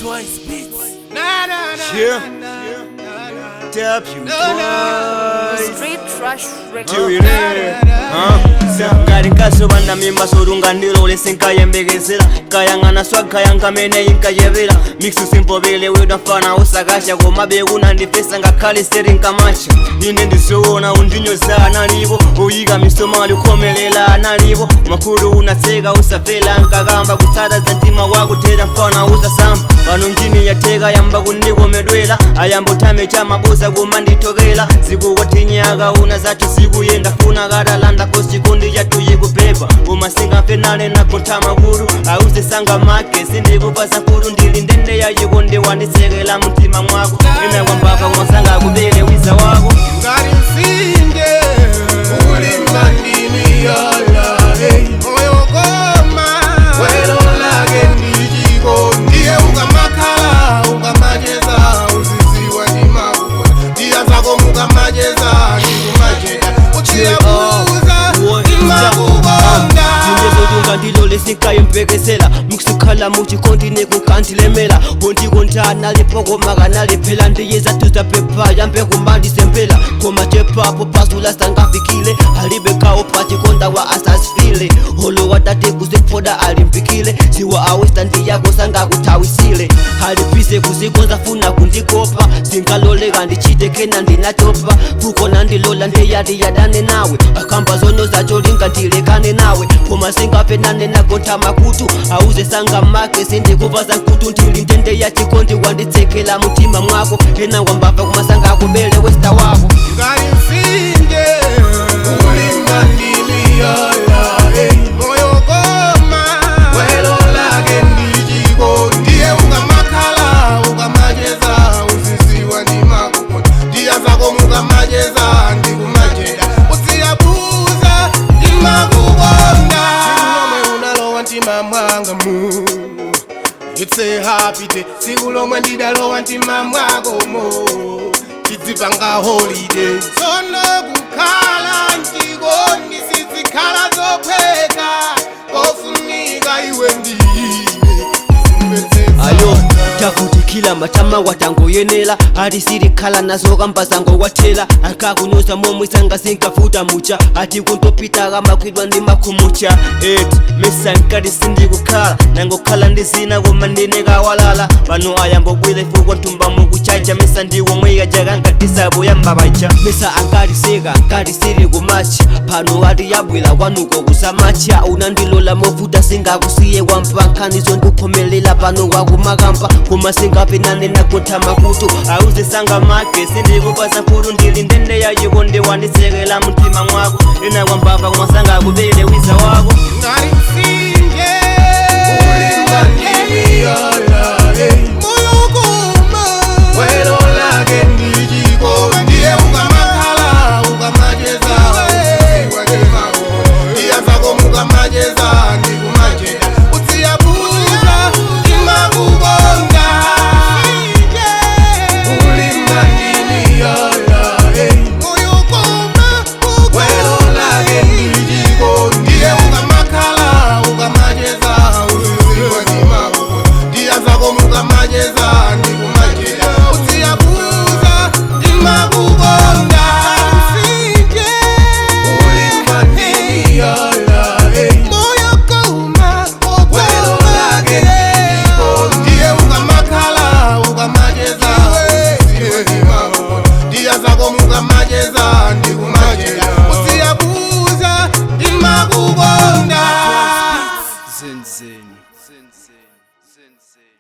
Twice Beats. Na, na, na, Yeah. na, na, na. W twice. Street Trash Records. Tiwire. Ngati nkasopanda mimba sotunga ndilole sinkayembekezera kayang'ana swagaya nkamene inkachepera mixu simpopele wedafana usakasha komabe kunandipesa ngakhale seri nkamacha ine ndizoona undinyoza analipo uyika misomali ukhomelela analipo makhulu unatseka usafela nkakamba kutsata za mtima wakuthera mfana usasamba pano njini yatheka yamba kundikomedwera ayamba uthame chamabusa kumandithokela zikukotinyaka una zathu zikuyenda funa katalanda kosikundi chathu yikupepa umasingamfenane nakuntha makulu auze sanga make sindikupasa mfulu ndili ndende yachikondi wanditsekela mtima mwako ine kwambava kumasanga kubele wiza wako Ngati msinje ulimba ndimi yola, hey. Moyo koma welo lake ndichiko ndiye ukamakhala ukamacheza uziziwa ndimakuona ndiya zako mukamacheza ndikumacheda uchiyabuza ndimakukonda Ndizotunga ndilole sinkayimphekesela mukisukhala muchikondi kukandilemela hondikonda nalipoko makanaliphela ndiyezatuza pepa yambe kumandisempela koma chepapo pasula sangafikile alibe kawo pachikonda wa asasifile holo watate kuziphoda alimbikile ziwa awesta ndiyako sangakuthawisile alipise kuzikonza funa kundikopa singaloleka ndichite kena ndinatopa fuko nandilola ndeyati yadane nawe akamba zono zacho linga ndilekane nawe koma singaphenane nagontha makutu auze sanga make sindikupa nkutu ndili ndende ya chikondi wanditsekela mutima mwako ena wambava kumasanga akubele westa wako Ngati msinje ulimba ndimi yola, hey. Moyo koma welo lake ndichiko ndiye ukamakhala ukamacheza uziziwa ndimakukonda ndiya zako mukamacheza ndikumacheda uziyabuza ndimakukonda siku lomwe unalowa mtima mwanga mu It's a happy day siku lomwe ndidalowa mtima mwakomo tidzipanga holiday tsono kukhala mchikondi sizikhala zophweka kofunika iwe ndine ayo takutikila matama watangoyenela ati silikhala nazo kamba zango wathela ankakunyoza momwe sanga sinkafuta mucha ati kuntopita kamakwidwa ndi makhumucha eti mesa nkati sindikukhala nangokhala ndi zina koma ndine kawalala pano ayambobwera ifukwa nthumba mukuchacha mesa ndiwo mwikaja kankatisapoyamba pacha mesa ankatiseka nkati sili kumacha pano ati yabwera kwanuko kusamacha unandilola movuta singakusiye wampa nkhanizo ndikukhomelela pano wakumakamba koma singapenane nakuntha makutu auze sanga make sindikupasa mfulu ndili ndende yachikondi wanditsekela mtima mwako ine kwambava kumasanga akubele wiza wako Ngati msinje ulimba ndimi yola, hey. Moyo koma welo lake ndichiko ndiye ukamakhala ukamacheza uziziwa ndimakukonda ndiya zako mukamacheza ndikumacheda uziyabuza ndimakukonda ulimba ndimi yola, hey. Moyo koma welo lake ndichiko ndiye ukamakhala ukamacheza uziziwa ndimakukonda ndiya zako mukamacheza ndikumacheda uziyabuza ndimakukonda ulimba ndimi yola, hey. Moyo koma welo lake ndichiko ndiye ukamakhala ukamacheza uziziwa ndimakukonda ndiya zako mukamacheza ndikumacheda uziyabuza ndimakukonda Zinzini. Zinzini. Zinzini.